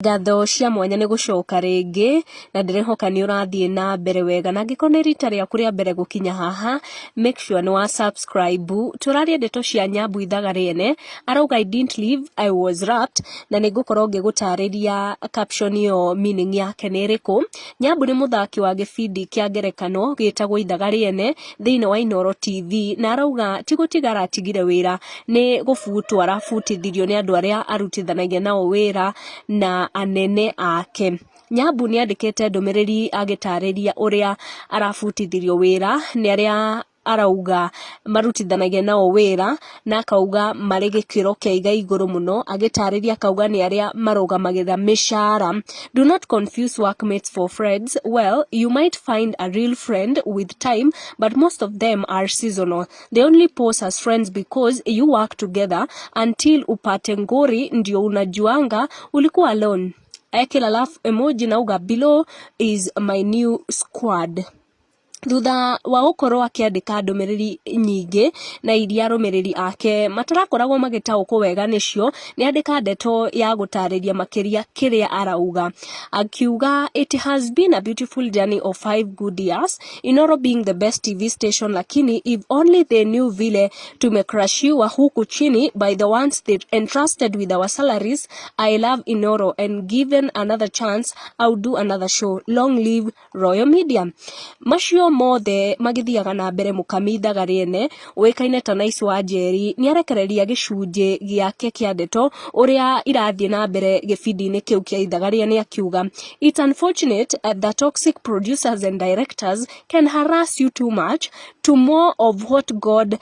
Ngatho cia mwanya nĩ gũcoka rĩngĩ na ndĩrehoka nĩ ũrathiĩ na mbere wega, na angĩkorwo nĩ rita rĩaku rĩa mbere gũkinya haha, make sure nĩ wa subscribe. Tũraria ndeto cia Nyambu Ithaga Rĩene, arauga, "I didn't leave, I was rapped," na nĩ ngũkorwo ngĩgũtarĩria caption ĩyo meaning yake nĩ ĩrĩkũ. Nyambu nĩ mũthaki wa gĩbindi kĩa ngerekano gĩtagwo Ithaga Rĩene thĩinĩ wa Inooro TV, na arauga ti gũtiga aratigire wĩra, nĩ gũbutwo arabutithirio nĩ andũ arĩa arutithanagia nao wĩra na anene ake. Nyambu nĩ andĩkĩte ndũmĩrĩri agĩtarĩria ũrĩa arabutithirio wĩra nĩ arĩa arauga marutithanagia nao wĩra, na akauga marĩ gĩkĩro kĩa iga igũrũ mũno, agĩtarĩria akauga nĩ arĩa marũgamagĩrĩra mĩcara. "Do not confuse workmates for friends. Well, you might find a real friend with time, but most of them are seasonal. They only pose as friends because you work together until upate ngori, ndio unajuanga ulikuwa alone." Ekĩra laugh emoji na auga, "Below is my new squad." Thutha wa gũkorwo akĩandĩka ndũmĩrĩri nyingĩ na iria arũmĩrĩri ake matarakoragwo magĩtaũkwo wega nĩcio, nĩ andĩka ndeto ya gũtarĩria makĩria kĩrĩa arauga, akiuga, "It has been a beautiful journey of 5 good years, Inooro being the best TV station, lakini if only they knew vile tumecrushiwa huku chini by the ones they entrusted with our salaries. I love Inooro and given another chance, I would do another show. Long live Royal Media." Macio mothe magĩthiaga na mbere, Mũkami Ithaga Rĩene ũĩkaine ta Nice wa Njeri nĩ arekereria gĩcunjĩ gĩake kĩa ndeto ũrĩa irathiĩ na mbere gĩbindi-inĩ kĩu kĩa Ithaga Rĩene, akiuga, "It's unfortunate that toxic producers and directors can harass you too much to more of what God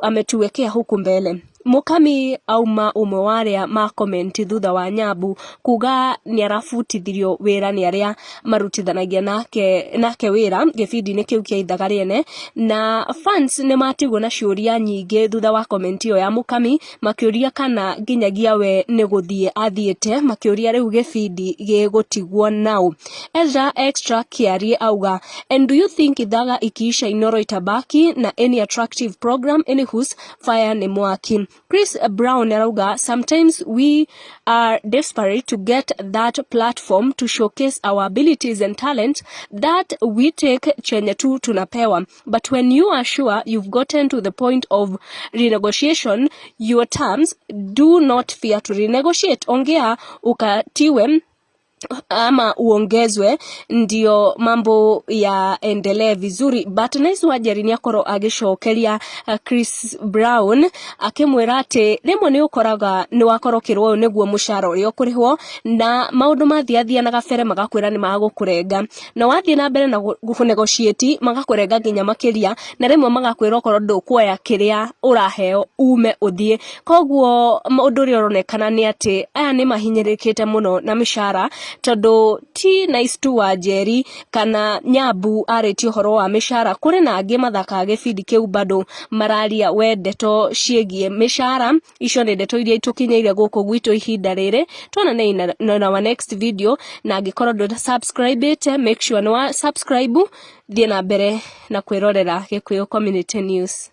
ametuwekea huku mbele." Mukami auma ũmwe wa arĩa makomenti thutha wa Nyambu kuga nĩ arabutithirio wĩra nĩ arĩa marutithanagia nake wĩra gĩbindi-inĩ kĩu kĩa Ithaga Rĩene, na fans nĩ matigwo na ciũria nyingĩ thutha wa comment ĩyo ya Mukami, makĩũria kana nginyagia we nĩ gũthiĩ athiĩte, makĩũria rĩu gĩbindi gĩgũtigwo nao. Ezra Extra Kiarie auga, "And do you think Ithaga ikiisha Inooro itabaki na any attractive program? Anywhos, fire nĩ mwaki." Chris Brown arauga, "Sometimes we are desperate to get that platform to showcase our abilities and talents that we take chenye tu tunapewa, but when you are sure you've gotten to the point of renegotiation your terms, do not fear to renegotiate. Ongea ukatiwe ama uongezwe ndio mambo yaendelee vizuri." But Nice Wanjeri nĩ akorwo agĩcokeria Chris Brown akĩmwĩra atĩ rĩmwe nĩ ũkoraga nĩ wakorwo ũkĩrwo ũyũ nĩguo mũcara ũrĩa ũkũrĩhwo, na maũndũ mathiathia na gabere magakwĩra nĩ magũkũrenga, na wathiĩ na mbere na kũnegotiate magakũrenga nginya makĩria, na rĩmwe magakwĩra okorwo ndũkuoya kĩrĩa ũraheo ume ũthiĩ. Koguo ũndũ ũrĩa ũronekana nĩ atĩ aya nĩ mahinyĩrĩrĩkĩte mũno na mĩcara, tondũ ti Nice tu wa Njeri kana Nyambu arĩtie ũhoro wa mĩcara, kũrĩ na angĩ mathakaga gĩbindi kĩu bado mararia we ndeto ciĩgiĩ mĩcara. Icio nĩ ndeto iria itũkinyĩire gũkũ gwitũ ihinda rĩrĩ. Tuonane in our next video, na angĩkorwo ndũra subscribe, make sure nĩ wa subscribe. Thiĩ na mbere na kwĩrorera Gĩkũyũ Community News.